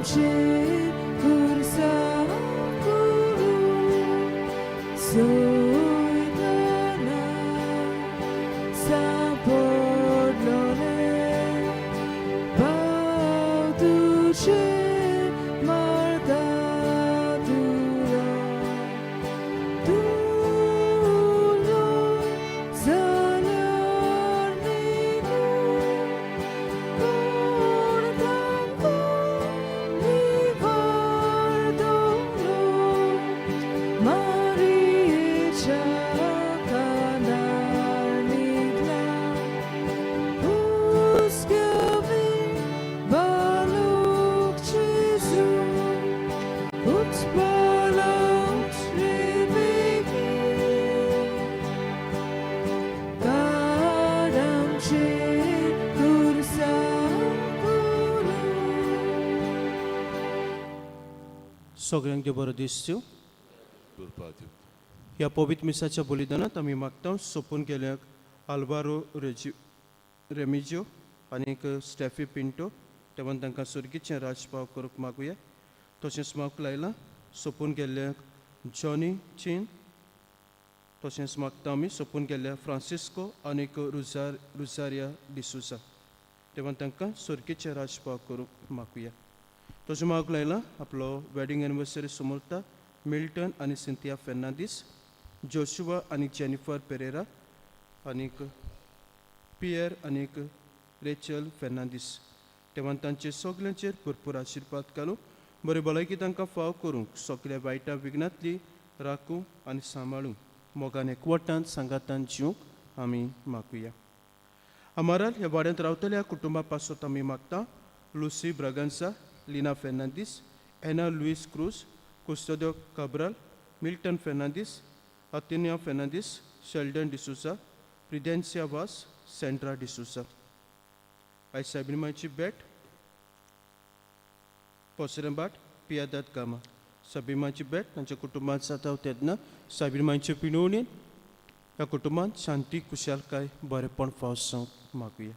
कारामचे खुर्सा करून सोयतना सांपडलोले भाव तुजे मारता तुरो तुलो जाल्यार निगून कोण तांकां निवारतलो मारयेच्या कानार न्हिदला हुस्क्यावीण बालूक जेजू उठ बाला उठ रे बेगीन कारामचे खुर्सा करून. सगळ्यांक देव बरो दीस दिवं. कृपा दिवं. ह्या पवित्र मिसाच्या बलिदानात आमी मागता सोंपून गेल्याक आल्वारो रेजी रेमिजियो आनीक स्टॅफी पिंटो तेव्हा तांकां सुर्गीचें राजपाव करूंक मागुया. तशेंच मागूंक लायलां सोंपून गेल्ल्याक जॉनी चीन. तशेंच मागता आमी सोंपून गेल्ल्या फ्रांसिस्को आनीक रुजारिया डिसुजा तेव्हा तांकां सुर्गीचें राजपाव करूंक मागुया. तशें मागूंक लायलां आपलो वेडींग एनिवर्सरी समोरता मिल्टन आनी सिंथिया फेर्नांदीस, जोशुआ आनी जेनिफर पेरेरा आनीक पियर आनीक रेचल फेर्नांदीस तेव्हा तांचे सगल्यांचेर भरपूर आशिर्वाद घालूं, बरी भलायकी तांकां फाव करूंक, सगल्या वायटा विघ्नांतली राखूं आनी सांबाळूं, मोगान एकवटान सांगातान जिवंक आमी मागुया. अमाराल ह्या वाड्यांत रावतल्या कुटुंबा पासत आमी मागता लुसी ब्रागांसा, लिना फेर्नांदीस, एना लुईस क्रूज, कुस्तोदो काब्राल, मिल्टन फेर्नांदीस, अतिन्या फेर्नांदीस, शेल्डन डिसोजा, प्रिदेन्सिया वास, सेंड्रा डिसोजा. आयज सायबीण भेट पोसरेंबाट पियादाद गामा. सायबीण भेट तांच्या कुटुंबांत जाता तेन्ना सायबीण पिनवणेन ह्या कुटुंबांत शांती, खुशालकाय, बरेपण फावो जावंक मागुया.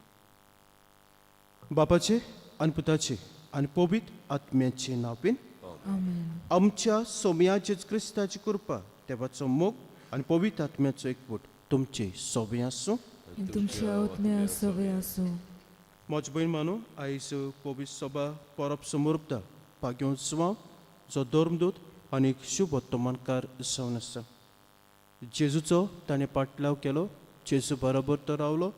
बापाचे आनी पुताचे आनी पवित्र आत्म्याचे नांवान. आमेन. आमच्या सोमया जेज क्रिस्ताची कृपा, देवाचो मोग आनी पवित्र आत्म्याचो एकवट तुमचे सोबे आसूं. आनी तुमच्या आत्म्या सवे आसूं. म्हज भयण मानू, आयज पवित्र सभा परब समोरता भाग्योन सुवाव जो धर्मदूत आनी शुभ वर्तमानकार जावन आसा. जेजूचो ताणें पाटलाव केलो, जेजू बरोबर तो रावलो,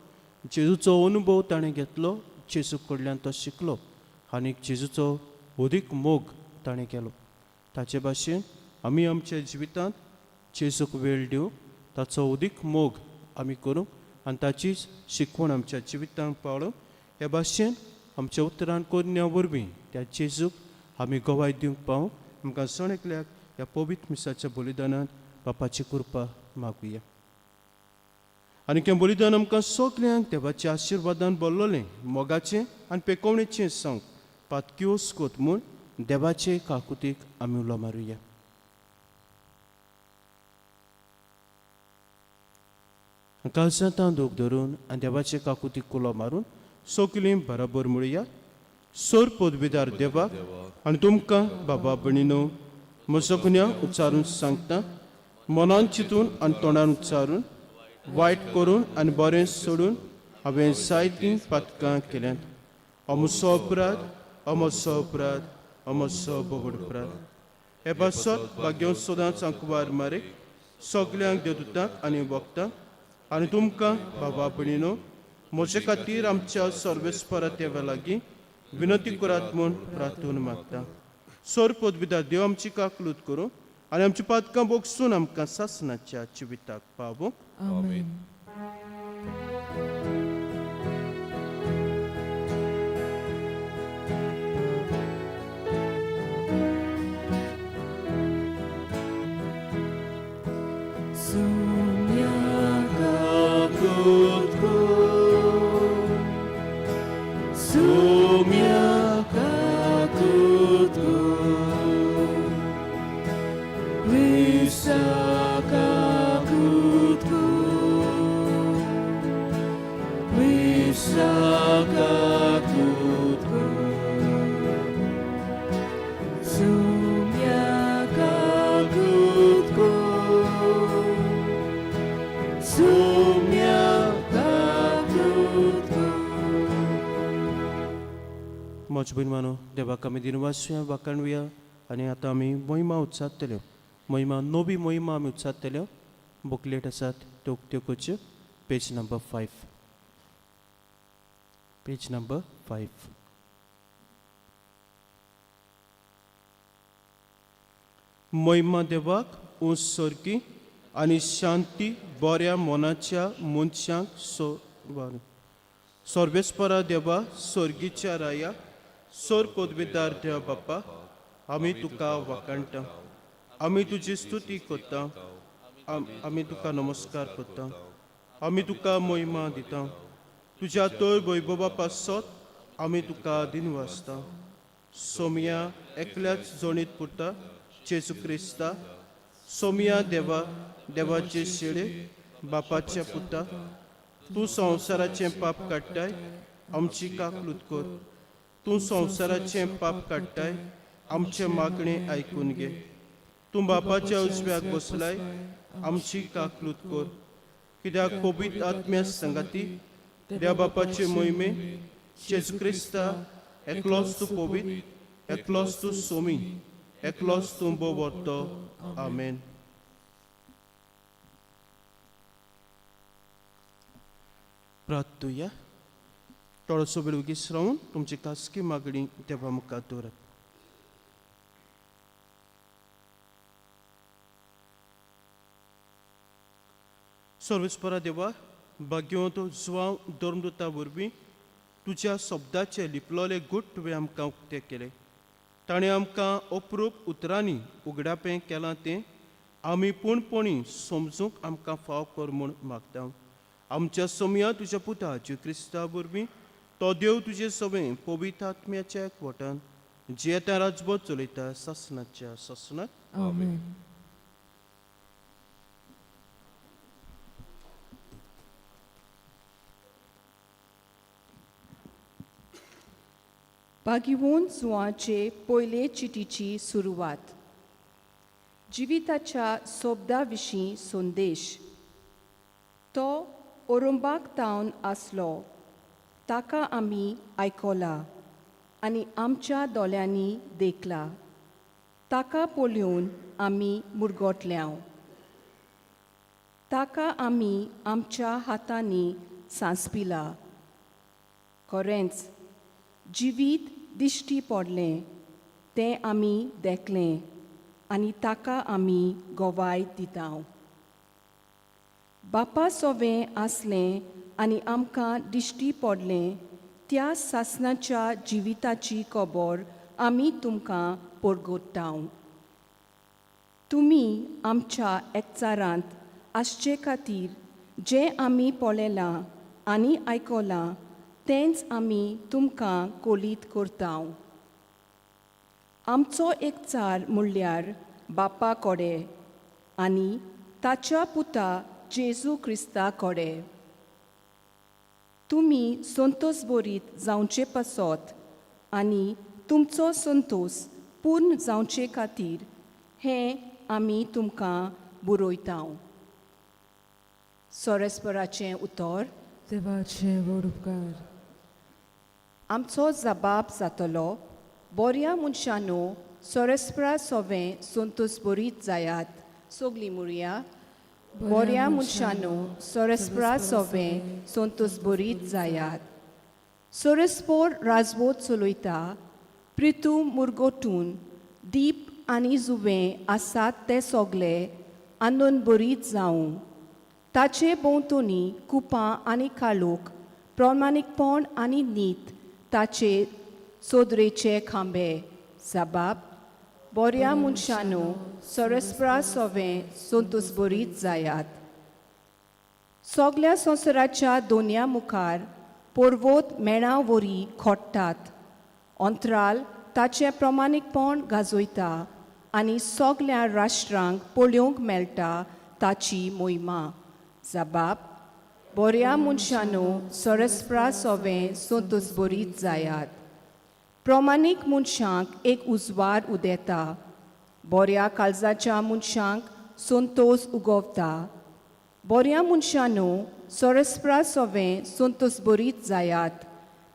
जेजूचो अनुभव ताणें घेतलो, जेजू कडल्यान तो शिकलो आनी जेजूचो अदीक मोग ताणें केलो. ताचे भाशेन आमी आमच्या जिवितांत जेजूक वेळ दिवंक, ताचो अदीक मोग आमी करूंक आनी ताचीच शिकवण आमच्या जिवितांत पाळूंक. ह्या भाशेन आमच्या उतरान करण्या वरवीं त्या जेजूक आमी गवाय दिवंक पावूं. आमकां जण एकल्याक ह्या पवित्र मिसाच्या बलिदानांत बापाची कृपा मागुया. आनी हें बलिदान आमकां सगल्यांक देवाच्या आशिर्वादान भरलोलें, मोगाचें आनी पेकोवणेचें सांग पातक्योस कोत म्हूण देवाचे काकुतीक आमी उलो मारुया. काळजांत दूख धरून आनी देवाचे काकुतीक उलो मारून सगलीं बराबर म्हणुया. सोर पदवीदार देवाक आनी तुमकां बाबा भयणीनो म्हजो गुन्यांव उच्चारून सांगता. मनान चिंतून आनी तोंडान उच्चारून, वायट करून आनी बरें सोडून हांवें जायतीं पातकां केल्यांत. अमसो अपराध, अमसो अपराध, अमसो बोबड अपराध. हे पासत भाग्य सदांच आंकवार मारे, सगल्यांक देवदूतांक आनी वखदांक आनी तुमकां बाबा भयणीनो म्हजे खातीर आमच्या सर्वेस्परा देवा लागीं विनंती करात म्हूण प्रार्थना मागता. सोर पदविदार देव आमची काकलूत करूं आनी आमची पातकां बोगसून आमकां सासणाच्या जिविताक पावूंक. आमेन. Sumya kakutko, sumya kakutko, Krista kakutko. म्हज्या भयणवानो देवाक आमी दिनवासया, वाखाणुया आनी आतां आमी मोहिमा उच्चारतल्यो. मोहिमा, नवी मोहिमा आमी उच्चारतल्यो. बुकलेट आसात त्यो उक्त्यो करच्यो. Page number 5, page number 5. मोहिमा देवाक ऊंच सर्गी आनी शांती बऱ्या मनाच्या मनशांक. सो सर्वेस्परा देवा, सर्गीच्या राया, सर पदवीदार देवा बाप्पा, आमी तुका वाखाणटा, आमी तुजी स्तुती करता, आमी तुका नमस्कार करता, आमी तुका मोहिमा दिता. तुज्या तर वैभवा पासत आमी तुका दिनवासता. सोमया एकल्याच जोणीत पुरता जेजू क्रिस्ता, सोमया देवा, देवाचे शेळे, बापाच्या पुता, तूं संवसाराचें पाप काडटाय, आमची काकलूत कर. तूं संवसाराचें पाप काडटाय, आमचें मागणें आयकून घे. तूं बापाच्या उजव्याक बसलाय, आमची काकलूत कर. कित्याक पवित्र आत्म्या संगाती देव बापाचे मोहिमे जेजू क्रिस्ता, एकलोच तूं पवित्र, एकलोच तूं सोमी, एकलोच तूं बोवर्तो. आमेन. प्रार्थुया. थोडोसो वेळ वगीच रावून तुमची खासगी मागणी देवा मुखार दवरात. सर्वेस्परा देवा, भाग्यवंत जुवांव धर्मदूता वरवीं तुज्या शब्दाचे लिपलोले गूट तुवें आमकां उक्ते केले. ताणें आमकां अप्रूप उतरांनी उगडापें केलां तें आमी पूर्णपणी समजूंक आमकां फाव कर म्हूण मागता. आमच्या सोमया तुज्या पुता जेजू क्रिस्ता वरवीं, तो देव तुजे सवें पवित्र आत्म्याच्या एकवटान जियेता, राजबोध चलयता सासनाच्या सासनाक. आमेन. बागिवोन जुवाचे पयले चिटीची सुरवात. जिविताच्या सोबदा विशीं संदेश. तो ओरंबाक तावन आसलो, ताका आमी आयकला आनी आमच्या दोळ्यांनी देखला. ताका पळोवन आमी मुरगोटल्याव, ताका आमी आमच्या हातांनी सांसपिला. खरेंच जिवीत दिश्टी पडलें, तें आमी देखलें आनी ताका आमी गवाय दिता. बापा सोवें आसलें आनी आमकां दिश्टी पडलें त्या सासणाच्या जिविताची खबर आमी तुमकां परगट्टा. तुमी आमच्या एकचारांत आसचे खातीर जें आमी पळयलां आनी आयकलां तेंच आमी तुमकां कोलीत करता. आमचो एकचार म्हणल्यार बापा कोडे आनी ताच्या पुता जेजू क्रिस्ता कोडे. तुमी संतोस बरीत जावचे पासत आनी तुमचो संतोस पूर्ण जावचे खातीर हें आमी तुमकां बरयता. सोरेस्पराचें उतर. देवाचे व्हड उपकार. आमचो जबाब जातलो. बोऱ्या मनशानो, सोरेस्परा सोवें संतोस बरीत जायात. सगलीं मुरया. बोऱ्या मनशानो, सोरेस्परा सोवें संतोस बरीत जायात. सोरेस्पोर राजवोत चलयता. प्रितू मुरगोटून दीप आनी जुवें आसात ते सोगले आनंद बरीत जावं. ताचे भोंवतणी कुपां आनी काळोख, प्रमाणीकपण आनी नीत ताचे सोदरेचे खांबे. जबाब. बोऱ्या मनशानो, सोरेस्परा सोवें संतोस बरीत जायात. सगल्या संवसाराच्या दोनया मुखार पर्वत मेणा वरी खोडटात. अंतराल ताचें प्रमाणीकपण गाजयता आनी सगल्या राष्ट्रांक पळोवंक मेळटा ताची मोहिमा. जबाब. बोऱ्या मनशानो, सोरेस्परा सोवें संतोस बरीत जायात. प्रमाणीक मनशांक एक उजवाड उदेता, बोऱ्या काळजाच्या मनशांक संतोस उगवता. बोऱ्या मनशानो, सोरेस्परा सोवें संतोस बरीत जायात.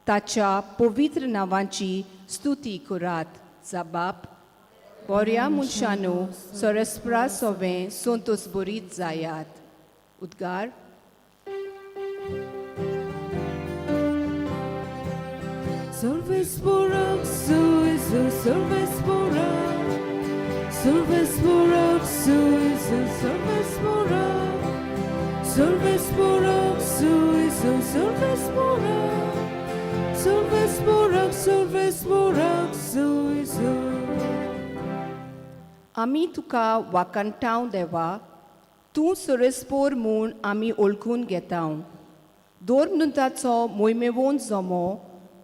ताच्या पवित्र नांवाची स्तुती करात. जाबाप बोऱ्या मनशानू सरस्परा सोवें संतोस बरीत जायात. उद्गार. Solves Jesu, solves Solves Jesu, solves Solves Jesu, solves Solves solves Jesu. आमी तुका वाकणटाव देवा, तूं सरस्पोर म्हूण आमी ओळखून घेताव. दोर नुंताचो मोयमेवोन जमो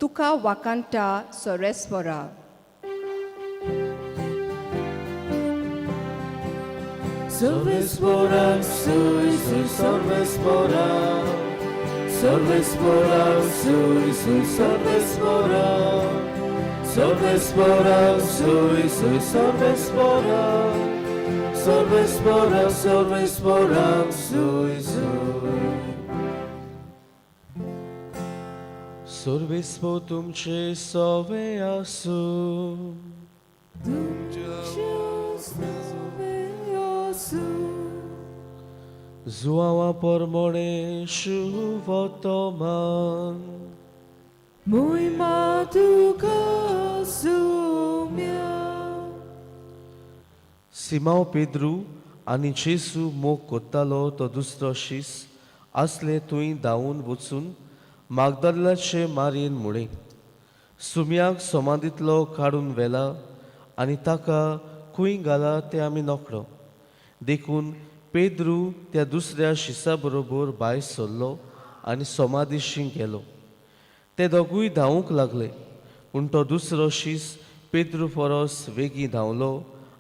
तुका वाकणटा सोरेस्पोरा. Solves Jesu, solves Solves Jesu, solves Solves Jesu, solves Solves solves Jesu. सर्वेस्पो तुमचे सवे आसूं. तुमच्या आसूं. जुआवा परमणे शुभतमान. मोहिमा तुका सोम्या. सिमाव पेद्रू आनी जेजू मोग कोत्तालो तो दुसरो शीस आसले थंय धांवून वचून मागदालाचे मारयेन म्हळें, सुम्याक समाधींतलो काडून व्हेला आनी ताका खंय घाला तें आमी नकळो. देखून पेद्रू त्या दुसऱ्या शिसा बरोबर भायर सरलो आनी समाधीशी गेलो. ते दोगूय धांवूंक लागले, पूण तो दुसरो शीस पेद्रू परस वेगीं धांवलो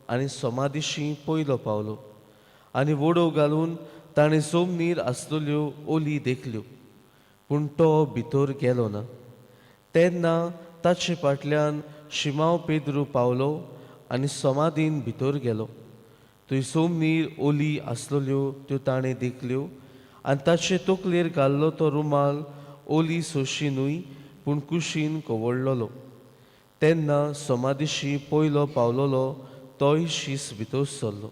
आनी समाधीशी पयलो पावलो आनी वडोव घालून ताणें जमनीर आसलेल्यो ओली देखल्यो, पूण तो भितर गेलो ना. तेन्ना ताचे फाटल्यान शिमाव पेद्रू पावलो आनी समाधीन भितर गेलो. थंय जमनीर ओली आसलेल्यो त्यो ताणें देखल्यो आनी ताचे तकलेर घाल्लो तो रुमाल ओली सोशी न्हय पूण कुशीन कवळ्ळलो. तेन्ना समाधीशी पयलो पावलोलो तोय शीस भितर सरलो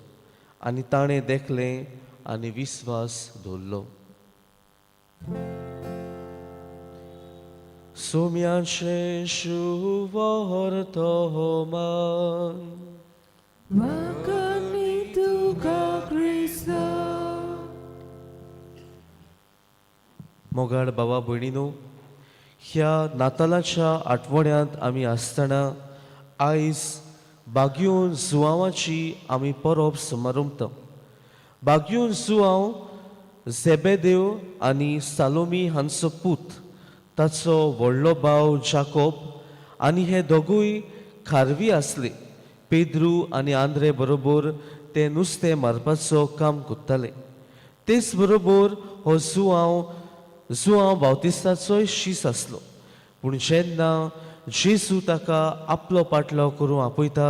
आनी ताणें देखलें आनी विस्वास दवरलो. सोम्याचें शुवर्तमान. वाकणी तुका क्रिस्ता. मोगाळ बाबा भयणीनो, ह्या नातालाच्या आठवड्यांत आमी आसतना आयज बागयोन जुवांवाची आमी परब समारंभता. बागयोन जुवांव झेबेदेव आनी सालोमी हांचो पूत, ताचो व्हडलो भाव जाकोब आनी हे दोगूय खारवी आसले. पेद्रू आनी आंद्रे बरोबर ते नुस्तें मारपाचो काम करताले. तेच बरोबर हो जुवांव जुवांव बावतिस्ताचोय शीस आसलो. पूण जेन्ना जेजू ताका आपलो पाटलो करूं आपयता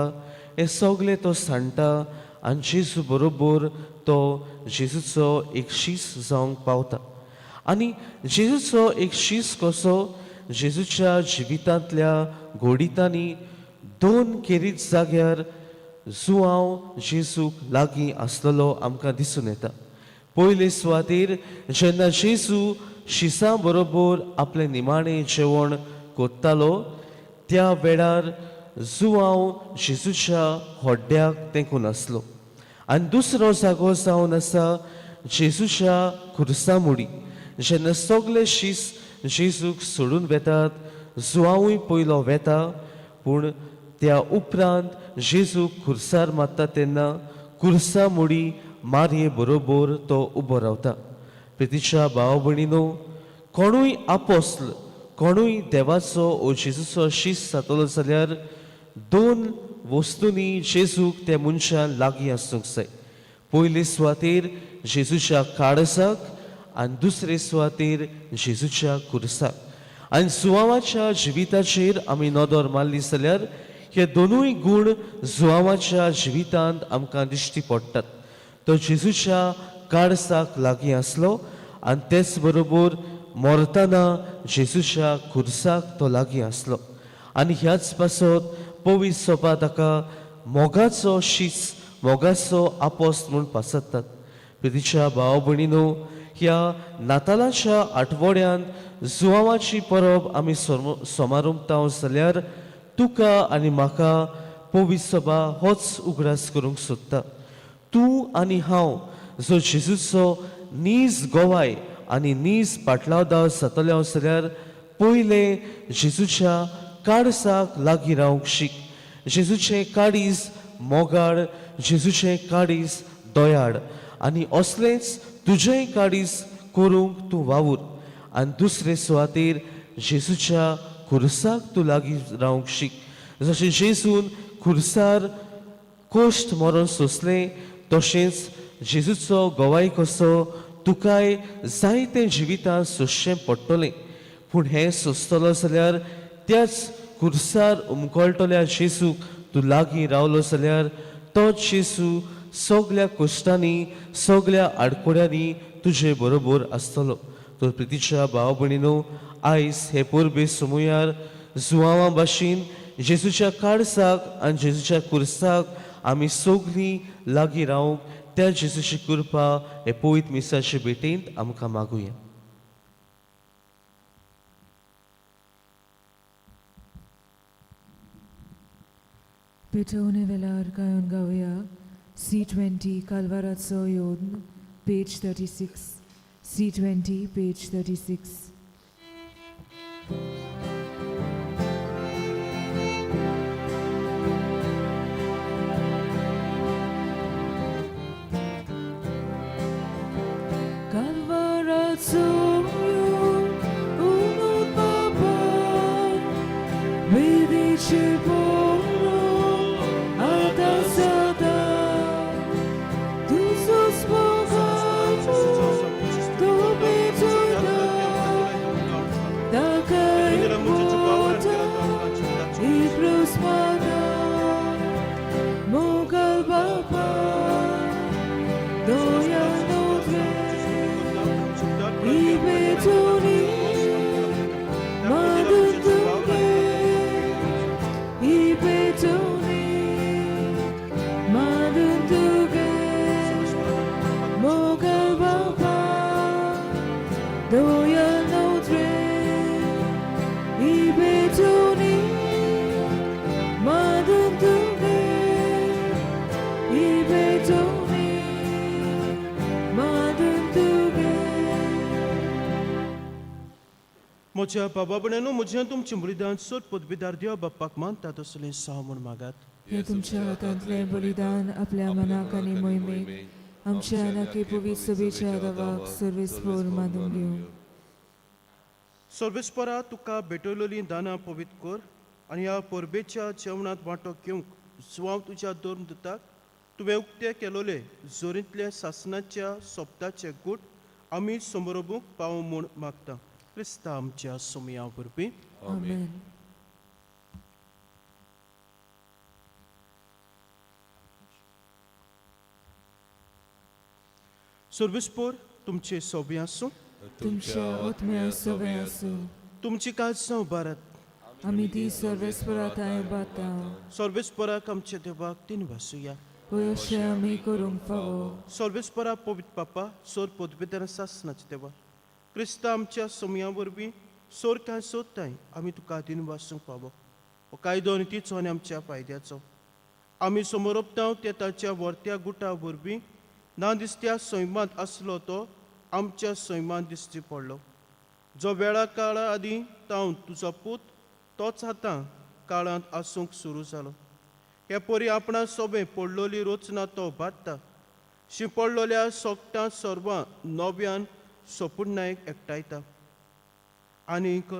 हें सगलें तो सांडटा आनी जेजू बरोबर तो जेजूचो एक शीस जावंक पावता. आनी जेजूचो एक शीस कसो जेजूच्या जिवितांतल्या घोडितांनी दोन खेरीत जाग्यार जुवांव जेजूक लागीं आसलेलो आमकां दिसून येता. पयले सुवातेर जेन्ना जेजू शिसां बरोबर आपलें निमाणें जेवण कोत्तालो त्या वेळार जुवांव जेजूच्या होड्ड्याक तेंकून आसलो. आनी दुसरो जागो जावन आसा जेजूच्या खुर्सा मुडी, जेन्ना सगले शीस जेजूक सोडून वेतात, जुवांवूय पयलो वेता, पूण त्या उपरांत जेजूक खुर्सार मारता तेन्ना खुर्सा मुडी मारये बरोबर तो उबो रावता. प्रितीच्या भाव भयणीनो, कोणूय आपोस्ल, कोणूय देवाचो ओ जेजूचो शीस जातलो जाल्यार दोन वस्तूंनी जेजूक त्या मनशान लागीं आसूंक जाय. पयले सुवातेर जेजूच्या काळसाक आनी दुसरे सुवातेर जेजूच्या खुर्साक. आनी जुवांवाच्या जिविताचेर आमी नदर मारली जाल्यार हे दोनूय गूण जुवांवाच्या जिवितांत आमकां दिश्टी पडटात. तो जेजूच्या काळसाक लागीं आसलो आनी तेच बरोबर मरतना जेजूच्या खुर्साक तो लागीं आसलो. आनी ह्याच पासत पवित्र सभा ताका मोगाचो शीस, मोगाचो आपोस्त म्हूण पासतात. प्रितीच्या भाव भयणीनो, ह्या नातालाच्या आठवड्यांत जुवांवाची परब आमी समारंभता जाल्यार तुका आनी म्हाका पवित्र सभा होच उगडास करूंक सोदता. तूं आनी हांव जो जेजूचो नीज गोवाय आनी नीज पाटलावदार जातले जाल्यार पयले जेजूच्या काळसाक लागीं रावंक शीक. जेजूचें काळीज मोगाळ, जेजूचें काळीज दयाळ आनी असलेंच तुजेंय काळीज करूंक तूं वावूर. आनी दुसरे सुवातेर जेजूच्या खुर्साक तूं लागीं रावंक शीक. जशें जेजून खुर्सार कोश्ट मरण सोंसलें तशेंच जेजूचो गवाय कसो तुकाय जायतें जिवितांत सोंसचें पडटलें. पूण हें सोंसतलो जाल्यार त्याच खुर्सार उमकळटल्या जेजूक तूं लागीं रावलो जाल्यार तोच जेजू सगल्या कश्टांनी, सगल्या आडकोड्यांनी तुजे बरोबर आसतलो. तर प्रितीच्या भाव भयणीनो, आयज हे परबे सुमुयार जुवांवा भाशेन जेजूच्या काळसाक आनी जेजूच्या खुर्साक आमी सगलीं लागीं रावंक त्या जेजूची कृपा हे पवित्र मिसाचे भेटेंत आमकां मागुया. पेटोवणे वेळार गायोन गावया C20 कालवाराचो योद्न page 36 C20 page 36. Calvarazo uno papa vedice poro atasata tu sospovato tu betuda da caipota i prospada mogal baba doya notre i betoni madunduge i betoni madunduge mogal baba doya notre i betoni madunduge i betoni madunduge. म्हज्या बाबा भयणीनो, म्हज्या तुमच्या बलिदान सोद पदवीदार देव बाप्पाक मानता तसलें साव म्हूण मागात. हे तुमच्या हातांतलें बलिदान आपल्या मनाक आनी मोहिमेक आमच्या नाके पवित्र सभेच्या दवाक सर्वेस्पोर मानून घेवं. सर्वेस्परा, तुका भेटवलेलीं दानां पवित्र कर आनी ह्या परबेच्या जेवणांत वांटो घेवंक जुवांव तुज्या धर्म दितात तुवें उक्तें केलोले जोरींतले सासणाच्या सोपताचे गूट आमी समरोबूंक पावो म्हूण मागता. क्रिस्ता आमच्या सोमया वरवीं. आमेन. सर्वेस्पोर तुमचे सोबे आसूं. तुमच्या आत्म्या सवे आसूं. तुमची काळजां उबारात. आमी ती सर्वेस्परा तांय बाता. सर्वेस्पराक आमच्या देवाक तीन वासुया. पळय अशें आमी करूंक फावो. सर्वेस्परा पवित्र पापा, सोर पदवेदार सासणाचे देवा, क्रिस्ता आमच्या सोमया वरवीं सोर कांय सोदताय आमी तुका दिन वासूंक पावो. हो कायदो आनी तिचो आनी आमच्या फायद्याचो आमी समोर ते ताच्या वर्त्या गुटा वरवीं ना दिसत्या सैमांत आसलो तो आमच्या सैमांत दिसची पडलो. जो वेळा काळा आदीं तावन तुजो पूत तोच आतां काळांत आसूंक सुरू जालो. हे परी आपणा सोबें पडलोली रचना तो बादता शिंपडलोल्या सोगटां सर्वां नव्यान सोपुर्णायक एकठांयता आनीक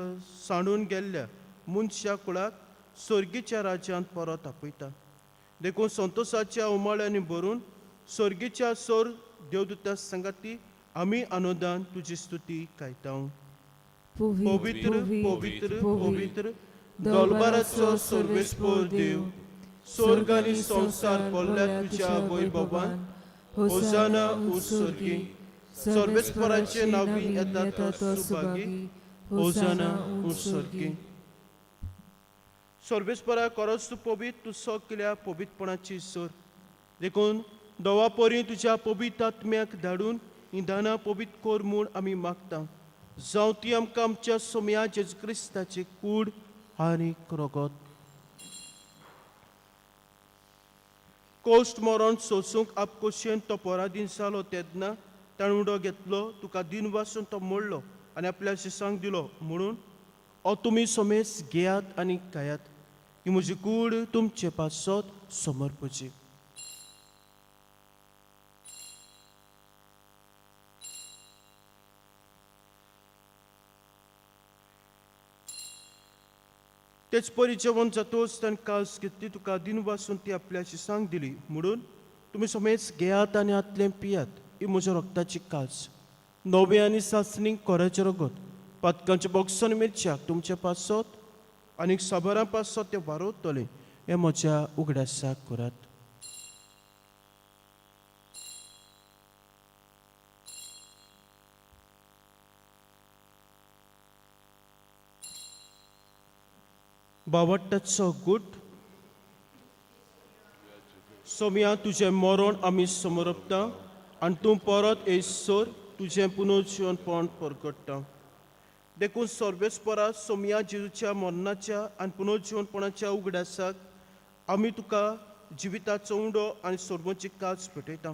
सांडून गेल्ल्या मनशा कुळाक सर्गीच्या राज्यांत परत आपयता. देखून संतोशाच्या उमाळ्यांनी भरून सर्गीच्या सोर देवदूता सांगाती आमी आनंदान तुजी स्तुती गायता. पवित्र पवित्र पवित्र दोलबाराचो सर्वेस्पोर देव, स्वर्ग आनी संवसार भरल्या तुज्या वैभवान. होसाना उत्सर्गी. सर्वेस्पराचे नांवी येता तो सुभागी. होसाना उत्सर्गी. सर्वेस्परा खरोच तूं पवित्र, तूं सगल्या पवित्रपणाची सर. देखून दवा परी तुज्या पवित्र आत्म्याक धाडून ही दानां पवित्र कर म्हूण आमी मागता, जावं ती आमकां आमच्या सोम्या जेजू क्रिस्ताची कूड आनी रगत. कोश्ट मरण सोसूंक आपकोशेन तो पराधीन जालो तेन्ना ताणें उडो घेतलो, तुका दिन वासून तो मोडलो आनी आपल्या शिसांक दिलो म्हणून, ओ तुमी समेस घेयात आनी खायात, ही म्हजी कूड तुमचे पासत समर्पची. तेच परी जेवण जातोच ताणें कास घेतली, तुका दिन वासून ती आपल्या शिसांक दिली म्हणून, तुमी समेज घेयात आनी हातलें पियात, ही म्हज्या रक्ताची कास, नवे आनी सासणी कोराचें रगत, पातकांचे बॉक्सान मिरच्याक तुमचे पासत आनी साबारां पासत तें वारवतलें, हें म्हज्या उगडासाक करात. बावट्टाचो गूट. सोम्या, तुजें मरण आमी समर्पता आनी तूं परत येयसर तुजें पुनर्जिवनपण परगट्टा. देखून सर्वेस्परा सोम्या जेजूच्या मरणाच्या आनी पुनर्जिवनपणाच्या उगडासाक आमी तुका जिविताचो उंडो आनी सर्वोची काज भेटयता.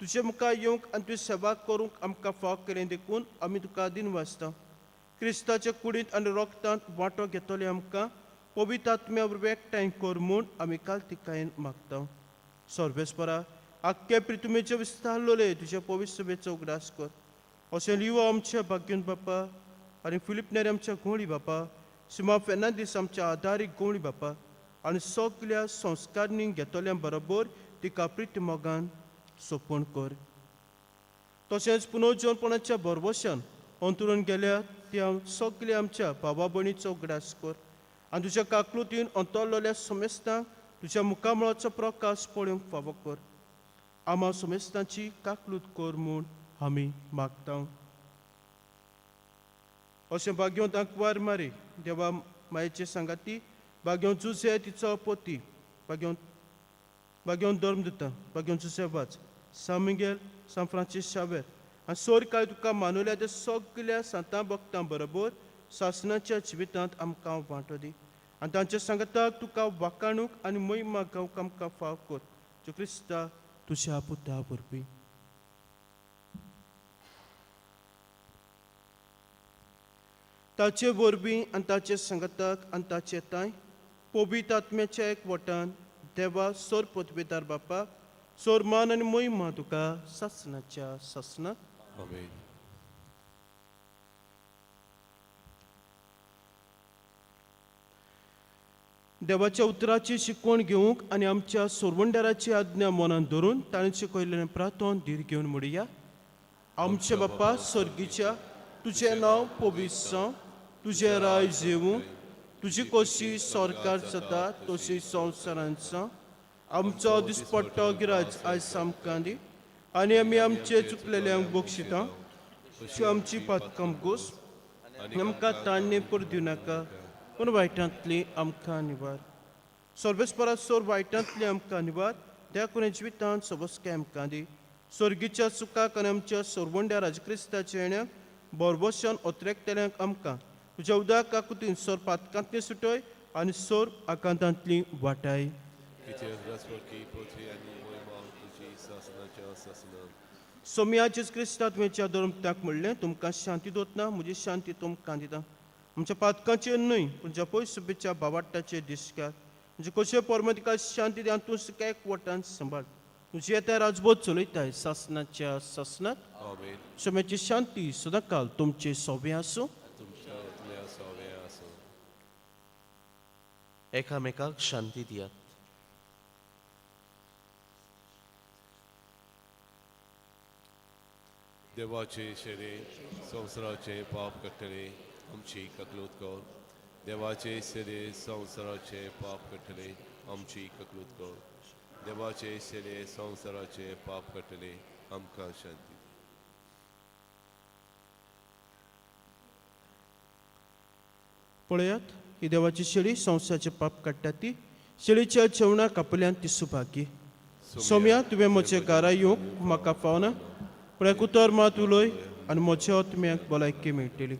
तुजे मुखार येवंक आनी तुजी सेवा करूंक आमकां फाव केलें देखून आमी तुका दिनवासता. क्रिस्ताच्या कुडींत आनी रोगतांत वांटो घेतले आमकां पवित्र आत्म्या वरवीं एकठांय कर म्हूण आमी कालतिकायेन मागता. सर्वेस्परा आख्खे प्रितुमेचे विस्तारलोले तुज्या पवित्र सभेचो उगडास कर. अशें लिवो आमच्या भाग्यून बापा आनी फिलीप नेरी आमच्या गोंवळी बापा, सिमा फेर्नांदीस आमच्या आदारीक गोंवळी बापा आनी सगल्या संस्कारणी घेतल्या बरोबर तिका प्रिती मोगान सोंपण कर. तशेंच पुनर्जीवनपणाच्या भरवशान अंतरून गेल्या त्या सगल्या आमच्या भावा भयणीचो उगडास कर आनी तुज्या काकलुतीन अंतरलेल्या समेस्तांक तुज्या मुखामळाचो प्रकाश पळोवंक फावो कर. आमा समेस्तांची काकलूत कर म्हूण आमी मागता. अशें भाग्योंत आंकवार मारी देवा मायेचे सांगाती, भाग्यों जुजे तिचो पोती, भाग्यों भाग्यों धर्म दिता, भाग्यों जुजे वाच, सान मिगेल, सान फ्रांसीस शावेर आनी सोर कांय तुका मानुल्या ते सगल्या सांतां भक्तां बरोबर सासणाच्या जिवितांत आमकां वांटो दी आनी तांच्या सांगाताक तुका वाकाणूक आनी महिमा गावंक आमकां फाव कर. जो क्रिस्ता तुज्या पुता वरवीं. ताचे वरवीं आनी ताचे सांगाताक आनी ताचे तांय पवित्र आत्म्याच्या एक वटान देवा सोर पदवेदार बापा, सोर मान आनी महिमा तुका सासणाच्या सासणाक. आमेन. देवाच्या उतराची शिकवण घेवंक आनी आमच्या सोरवंडाराची आज्ञा मनांत धरून ताणें शिकयल्लें प्रार्थन धीर घेवन म्हणया. आमचे बापा सर्गीच्या, तुजें नांव पवित्र जावं, तुजें राज येवूं, तुजी कशी सरकार जाता तशी संवसारांत जावं. आमचो दिसपट्टो गिराज आयज आमकां दी आनी आमी आमचे चुकलेल्यांक बक्षिता, अशी आमची पातकां गोस आनी आमकां ताण्णे पर दिवं नाका, पूण वायटांतली आमकां निवार. सर्वेस्परा सोर वायटांतली आमकां निवार, त्या कोणे जिवितांत सबस्काय आमकां दी. स्वर्गीच्या सुखाक आनी आमच्या सोरवंड्या राजक्रिस्ताच्या येण्याक बोरबोशान ओत्रेकतल्यांक आमकां तुज्या उदक काकुतीन सोर पातकांतली सुटय आनी सोर आकांतांतली वाटाय. सोम्या जेजू क्रिस्ता तुवें धर्मताक म्हणलें, तुमकां शांती दोतना म्हजी शांती तुमकां दिता. आमच्या पातकांचेर न्हय पूण ज्या पय सुबेच्या बावाट्टाचेर दिसकार म्हणजे कशें परम तिका शांती दी आनी तूं एक वटान सांबाळ. तुजी येता राजबोध चलयताय सासणाच्या सासणात. सोम्याची शांती सदांकाल तुमचे सोबे आसूं. एकामेकाक शांती दियात. देवाचे शरीर संवसाराचे पाप काडटले आमची ककलूत कर. देवाचे शरीर संवसाराचे पाप काडटले आमची ककलूत कर. देवाचे शरीर संवसाराचे पाप काडटले आमकां शांती. पळयात, ही देवाची शेळी संवसाराचें पाप काडटा ती शेळीच्या जेवणाक आपल्यान ती सुभागी. सोम्या, तुवें म्हजे घरा येवंक म्हाका फावना, पूण एक उतर मात उलय आनी म्हज्या आत्म्याक भलायकी मेळटली.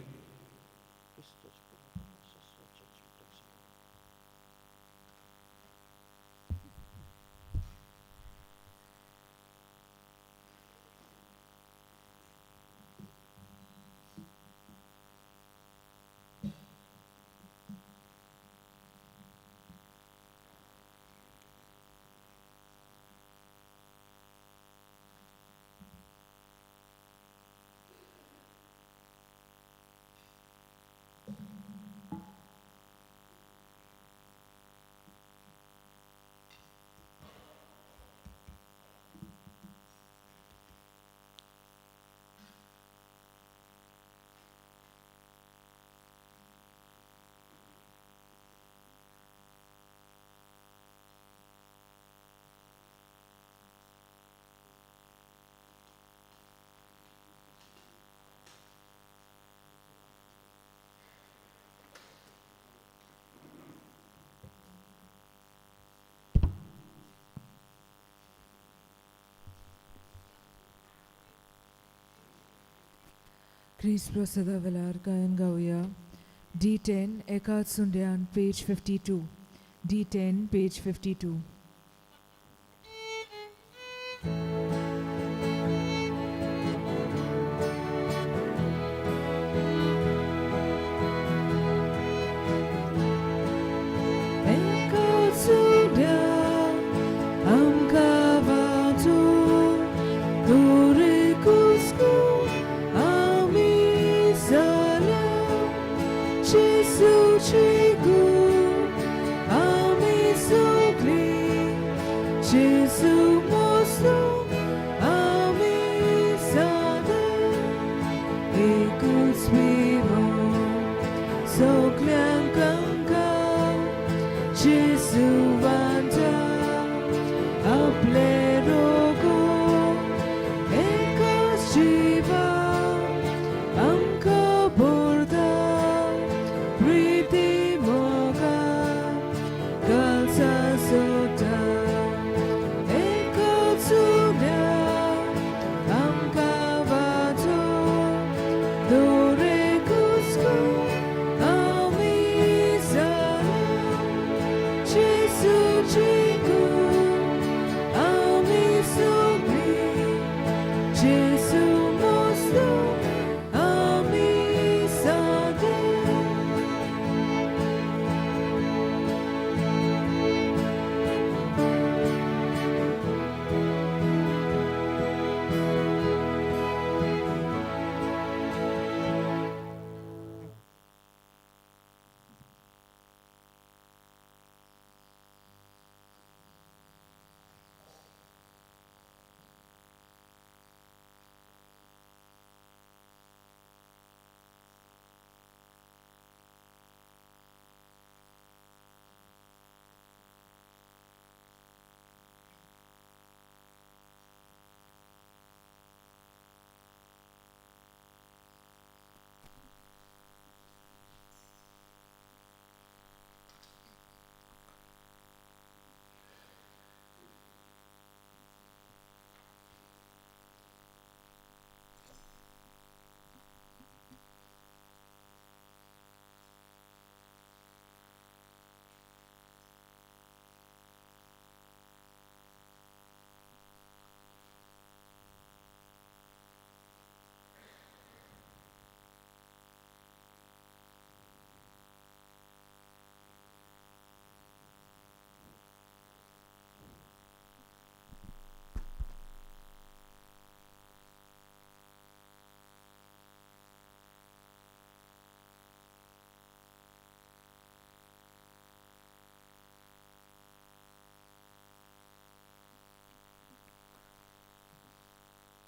क्रिस्त प्रसादा वेळार गायन गावया. D10 एकाच सुंड्यान, पेज 52. D10, page 52. एकाच सुंड्यान आमकां वाचो, दोरे कुस्कू आमी जाल्या, जेजूची गूण आमी सगळीं, जेजू मोसो आमी जाल्या, एकूच विवो सगल्यांक आमकां, जेजू वांटा आपले रोगो, एकाच जिवा आमकां भरता, प्रिती मोगा घालता सोडटा, एकाच उण्या आमकां वाचो, दोरे कुस्कू आमी जाल्या, जेजूची गूण आमी सगळीं, जेजू मोसो आमी जाल्या.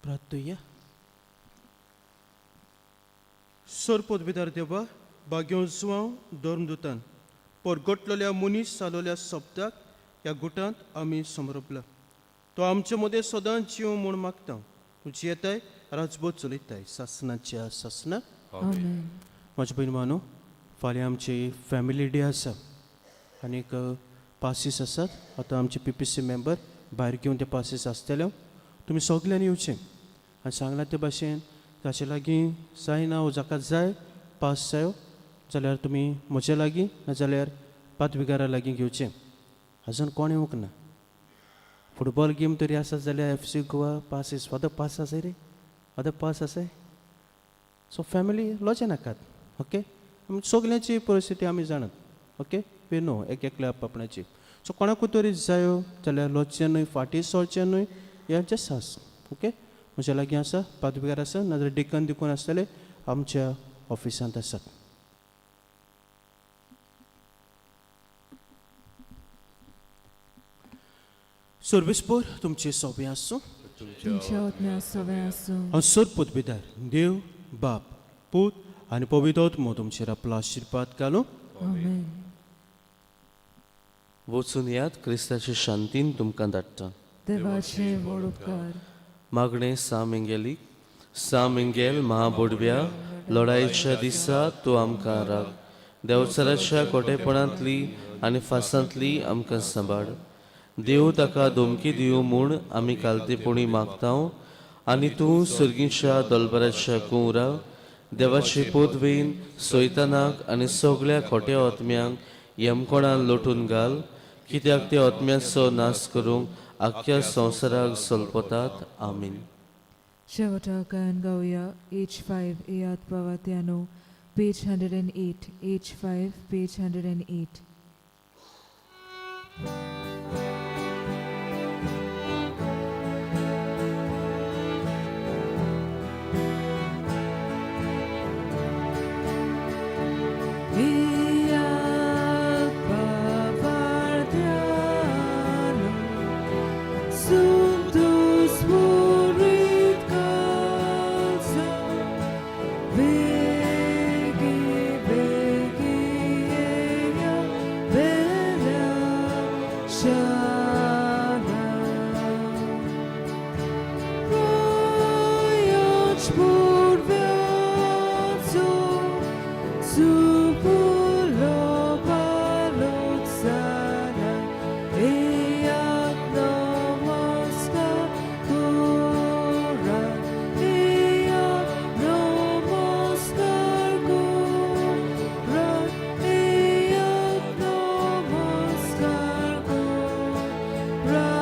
प्रार्थुया. सोर पदवीदार देवा, बाग्यो जुवांव धर्मदूतान परगटलेल्या मनीस चालवल्या शब्दाक ह्या गुटांत आमी समरपला, तो आमचे मदें सदांच जिव म्हूण मागता. तूं जियेताय, राजबोध चलयताय सासनाच्या सासना. आमेन. म्हज्या भयण मानो, फाल्यां आमची फॅमिली डे आसा आनीक पासीस आसात. आतां आमचे पीपीसी मेंबर भायर घेवन ते पासीस आसतले, तुमी सगल्यांनी येवचें आनी सांगलां ते भाशेन ताचे लागीं जायना वो जाका जाय पास जायो जाल्यार तुमी म्हजे लागीं नाजाल्यार पादविगारा लागीं घेवचें. अजून कोण येवंक ना. फुटबॉल गेम तरी आसा जाल्यार एफ सी गोवा पासीस फादर पास आसाय रे, फादर पास आसाय. सो फॅमिली लॉजे नाकात. ओके, आमी सगल्यांची परिस्थिती आमी जाणात. ओके, वी नो एक एकल्या आपणाची. सो कोणाकूय तरी जायो जाल्यार लॉजचें न्हय, फाटीं सरचें न्हय, हें जस्ट आस. ओके, म्हज्या लागीं आसा, पादविगार आसा, नाजाल्यार डिकन दिकून आसतले आमच्या ऑफिसांत आसात. सर्वीस पोर तुमचें सोबें आसूं. तुमच्या आत्म्या सवें आसूं. हांव सोर पदवीदार देव बाप पूत आनी पवित्र आत्मो तुमचेर आपलो आशिर्वाद घालूं. आमेन. वचून यात, क्रिस्ताचे शांतीन तुमकां धाडटा. देवाचे व्हड उपकार. मागणें सा मिंगेलीक. सा मिंगेल महाबोडव्या, लढायेच्या दिसा तूं आमकां राख. देंवचाराच्या कोटेपणांतली आनी फासांतली आमकां सांबाळ. देव ताका धमकी दिवं म्हूण आमी कालतेपणी मागता आनी तूं सर्गीच्या दलबराच्या कुंवरा देवाचे पदवेन सैतानाक आनी सगळ्या खोट्या आत्म्यांक यमकोणान लोटून घाल, कित्याक ते आत्म्याचो नाश करूंक आख्ख्या संवसाराक सल्पतात. आमीन. शेवटाक गायन गावया H5 एयात पावात्यानो, page 108, H5, page 108. Iat pavardiano, Suntus purit calza, Vegi, vegi, ea, bella, shana. Proiaci pur viață, Supulo paloxana, Eat namaskar kora, Eat namaskar kora, Eat namaskar kora.